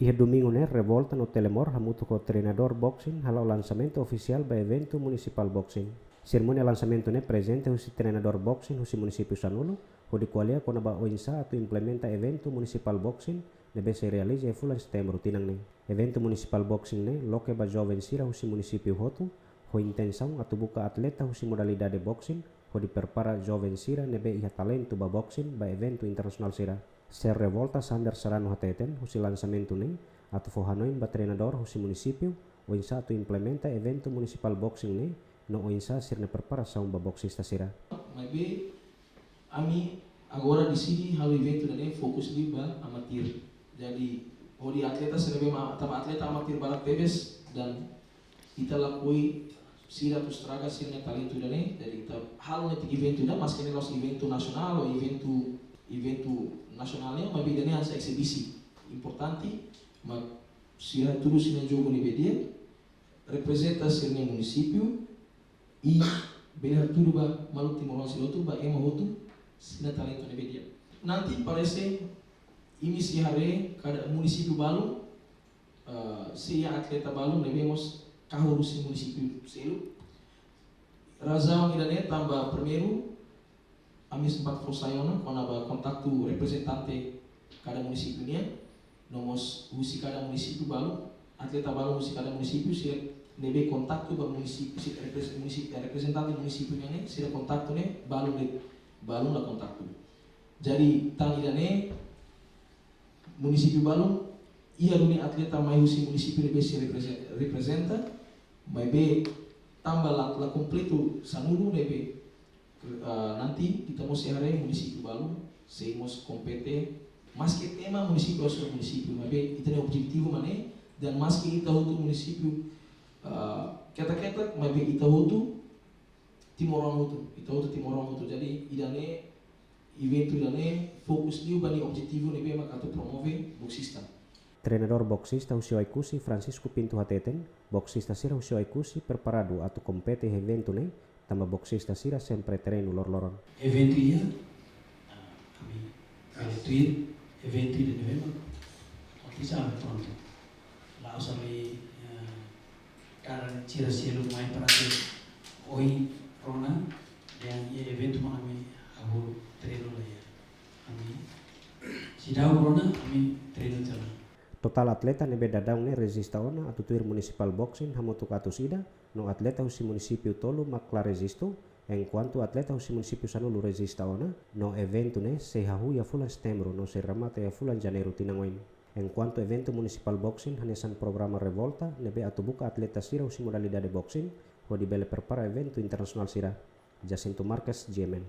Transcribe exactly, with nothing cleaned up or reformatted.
Iha domingu ne'e, Revolta no Telemor hamutuk ho treinadór boxing hala'o lansamentu ofisiál ba eventu munisipál boxing. Serimónia lansamentu ne'e prezente husi treinadór boxing husi munisípiu sanulu, hodi ko'alia kona-ba oinsá atu implementa eventu munisipál boxing ne'ebé sei realiza iha fulan Setembru tinan ne'e. Eventu munisipál boxing ne'e loke ba joven sira husi munisípiu hotu, ho intensaun atu buka atleta husi modalidade boxing, hodi prepara joven sira ne'ebé iha talentu ba boxing ba eventu internasionál sira. Sérvisu Revolta Sander Serrano hateten husi lansamentu ne'e atu fó hanoin ba treinadór husi munisípiu oinsá atu implementa eventu munisipál boxing ne'e no oinsá sira-nia preparasaun ba boxista sira. Maibé ami agora deside halo eventu ne'e fokus liu ba amatir. Jadi, hodi atleta sira ne'ebé mak, tanba atleta amatir barak tebes dan ita lakohi sira atu estraga sira-nia talentu ida-ne'e, jadi ita halo netik eventu ida, maski ne'e la'ós eventu nasionál ou eventu, eventu nasionál ne'e, maibé ida-ne'e hanesan ezibisi. Importante mak sira hatudu sira-nia jogu ne'ebé di'ak, reprezenta sira-nia munisípiu, i bele hatudu ba maluk timoroan sira hotu, ba ema hotu, sira-nia talentu ne'ebé di'ak. Nanti parese imi sei haree kada munisípiu balu, eh, sei iha atleta balu ne'ebé mós kahur husi munisípiu seluk. Razaun ida-ne'e tanba primeiru, ami sempat fó sai ona kona-ba kontaktu reprezentante kada munisípiu nian, no mós husi kada munisípiu balu, atleta balu husi kada munisípiu, sira ne'ebé kontaktu ba munisípiu, sira repres-, munisípiu, eh, reprezentante munisípiu nian ne'e, sira kontaktu ne'e, balu ne'e, balu la kontaktu. Jadi, tan ida-ne'e, munisípiu balu iha duni atleta mai husi munisípiu ne'ebé sei repreze-, reprezenta, maibé tanba la, la kompletu sanulu ne'ebé, eh, nanti ita mós sei haree munisípiu balu sei mós kompete, maski ema munisípiu, asal munisípiu, maibé ita-nia objetivu mak ne'e, dan maski ita hotu munisípiu, eh, ketak-ketak, maibé ita hotu timoroan hotu, ita hotu timoroan hotu. Jadi, ida-ne'e, eventu ida-ne'e fokus liu ba nia objetivu ne'ebé mak atu promove boxista. Treinadór boxista husi Oekusi, Francisco Pinto hateten, boxista sira husi Oekusi preparadu atu kompete iha eventu ne'e, tanba boxista sira sempre treinu loroloron. Eventu iha, ah, ami, ami tuir eventu ida-ne'ebé mak akontese, ami prontu. La'ós ami, eh, karik sira seluk mai para atu ohin rona, dehan iha eventu mak ami hahú treinu la iha. Ami seidauk rona, ami treinu tiha ona. Totál atleta ne'ebé daudaun ne'e rejista ona atu tuir munisipál boxing hamutuk atus ida, no atleta husi munisípiu tolu mak la rejistu, enkuantu atleta husi munisípiu sanulu rejista ona, no eventu ne'e sei hahú iha fulan Setembru no sei remata iha fulan Janeiru tinan oin. Enkuantu eventu munisipál boxing hanesan programa Revolta ne'ebé atu buka atleta sira husi modalidade boxing, hodi bele prepara eventu internasionál sira. Jacinto Marques, G M N.